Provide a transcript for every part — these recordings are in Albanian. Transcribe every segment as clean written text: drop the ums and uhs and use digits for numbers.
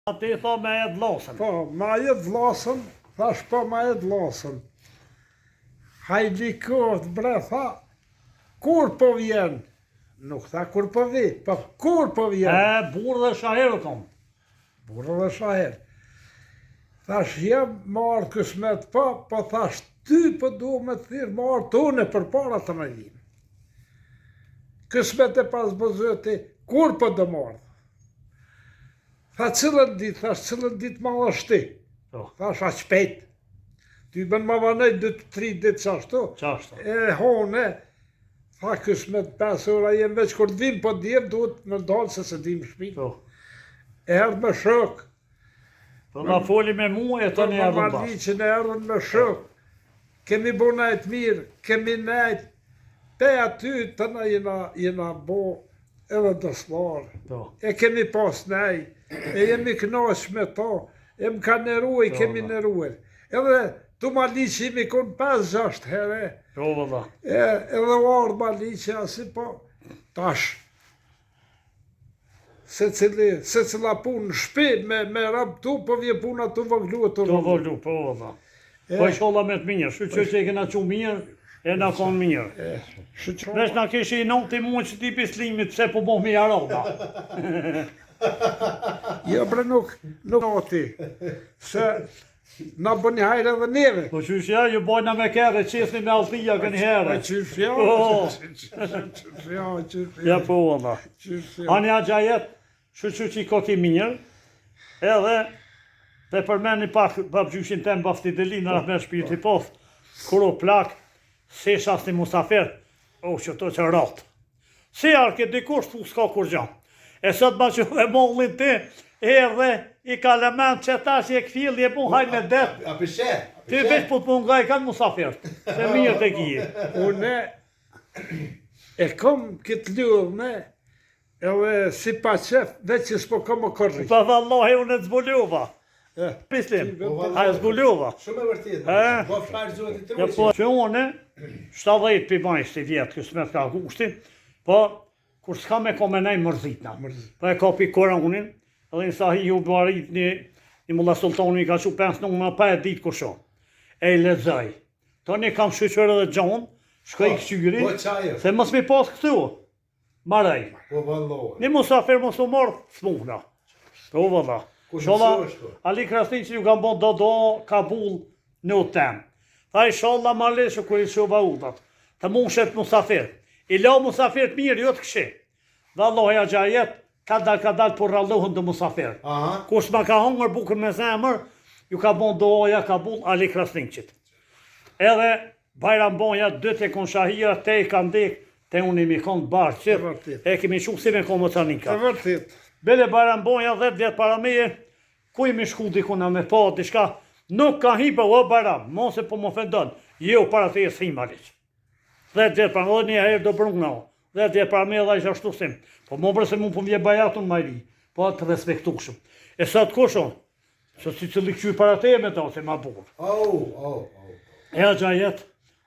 Ti tho me e vllasën. Po, ma e vllasën, thash po ma e vllasën. Hajdi koft, bre, tha, kur po vjen? Nuk tha kur po vi, po kur po vjen? E, burrë dhe shaher o kom. Burrë dhe shaher. Thash, jam më ardhë kësmet, po, po thash, ty po du me të thirrë, më ardhë të une përpara të në vim. Kësmet e pas bo Zoti, kur po do më ardhë? Tha cilën ditë, thash cilën ditë ma është ti. Po. Thash aq shpejt. Ty bën ma vanoj 2-3 ditë qashtu. Qashtu. E hone, tha kësmet 5 ora jem veç kur të vim, po djem duhet me dalë se se dim shpi. Po. E erdh me shok. Po na foli me mua e tani Po erdhën bashkë. Maliqin e erdhën me shok. Kemi bo najt mirë, kemi najt pe aty të na jena, jena bo edhe dosllar. Po. E kemi pas nej, e jemi knaq me to, e më ka neru, e Po, kemi po. neru. Edhe tu Maliqi jemi kon 5-6 here, Po vëlla. e, edhe u ardhë Maliqi asi po, tash, se cili, se cila punë në shpi me, me rab tu, po vje puna tu voglu e tu Tu voglu, po vëlla. Po inshallah me të mirë, shyqyr që e kena qu mirë, e na kon mirë. E, shyqyr. Veç na kishi i noti mua që ti bislimit, pse po bohmi jarona. Jo, bre, nuk, nuk noti, se na bëni hajrë edhe neve. Po qysh ja, ju bojna me kerre, qesni me alltia kënë herë. Po qysh ja, Po. qysh ja, qysh Ja po vëlla. qysh ja. Ani axhajet, shyqyr që i koki mirë, edhe të përmeni pak babgjyshin tem bafti delin, rahmet shpirti post, kur u plak, si shas një musafir, o që to që ratë. Si arke dikush thu s'ka kur gjo. E sot ma që dhe mollin ti, erdhe i kalamant që tash e kthjell e bu haj me det. A pishe? A Ti veç po të mungaj kanë musafirt, se mirë të kije. Une e kom këtë lidhme, edhe si pa qef, veç që s'po kom më korri. Pa vallahi unë e zbulova. Eh, Pislim, Po, vallahi. a e zbulova. Shumë e vërtetë. E? Po fal Zoti të Ja ruaj. po, që unë, 70 pi maj si vjetë, kësmet ka gushti, po, kur s'ka me komenej mërzitna. Mërzit. Po e ka pi Koranin, edhe në sahi ju barit një, një mulla sultani i ka qu 5 numra pa e ditë kush o. E i lexoj. Tani kam shyqyr edhe gjon, shkoj Po, këqyri, po, qajo. se mos mi pas këtu. Maraj. Po vallahi. Një musafir mos u morë, s'muna. Po vëlla. Kush Inshallah, mësohesh, po? Ali Krasniqi ju ka bo do do Kabul në utem. Tha inshallah marrësh kur i shova udat. Të mushet musafir. I la musafir të mirë, jo të këshi. Vallahi axhajet, ka dal ka dal po rrallohen do musafir. Aha. Kush ma ka hongër bukën me zemër, ju ka bon doja Kabul Ali Krasniqit. Edhe Bajram Bonja, dy të kon shahira, te i ka ndek, te unë i mi konë bashkë E gjithë, vërtet. e kemi qu si me konë mocanika. E vërtet. Bele Bajram Bonja 10 vjet para meje, ku jemi shku diku na me pa diçka, nuk ka hi po o Bajram, mos e po më ofendon. Jo para teje s'him Aliq. 10 vjet para edhe një herë do brungna o. 10 vjet para meje dhe isha ashtu sim. Po mo bre se mu po më vjen bajatun më i ri, po të respektueshëm. E sot kush o? Sot si cili kqyr para teje me to se ma burr. Au, au, au. E axhajet,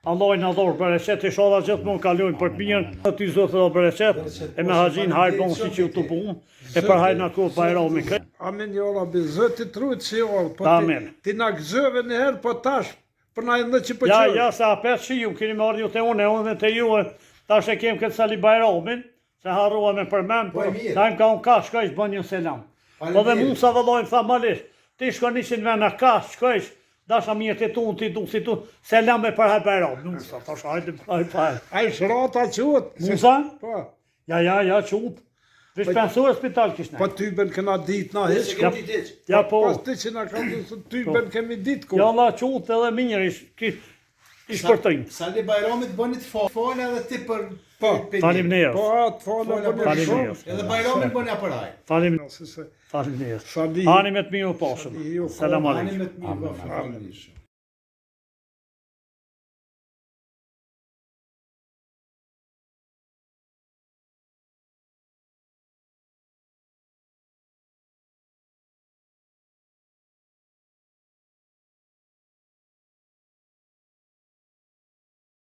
Allahu na dhor bereqet, inshallah gjithmonë kalojmë për të mirë. Ty Zoti do bereqet, e me haxhin hajr bon si që u të bun, e për hajr na kohë Bajrami kë. Amin ja Rabbi, Zoti t'rujt si orë, po ti, Amin. ti na gëzove një herë, po tash, po na e ndë që po Ja, qërë. ja, se apet shiu, keni me ardhë ju te unë, e unë te ju, e tash e kem këtë Sali Bajramin, se harrua me përmend, Po, e mirë. ta im ka unë ka, shkojsh, bën një selam. Po dhe Faleminderit. Musa vëllai më tha malish, ti shkon 100 vena ka, shkojsh, dasha mirë ti tu, ti du, si tu, selam e për hajr Bajram. Musa, thash, hajde për hajr Bajram. Ai shrata quhet. se- Musa? Po, Ja, ja, ja, qutë. Vish pensuar spital kish po ne. ty ben këna ditë na hiç. Se kemi ditë hiç. Ja po. Pas ti që na ka thënë se ty ben kemi ditë ku. Ja Allah qutë edhe mirë, ish, kish, ish përtënj. Sali Bajramit bënit fal edhe ti për Po. për- Faleminderit. Po atë fala Fala po në për Faleminderit. shumë. Edhe Bajramin bëni apo raj. Faleminderit. Se se Faleminderit. Sali Hani me të mirë u pashëm. Sali, ju Selam Hani aleikum. me të mirë, po, faleminderit.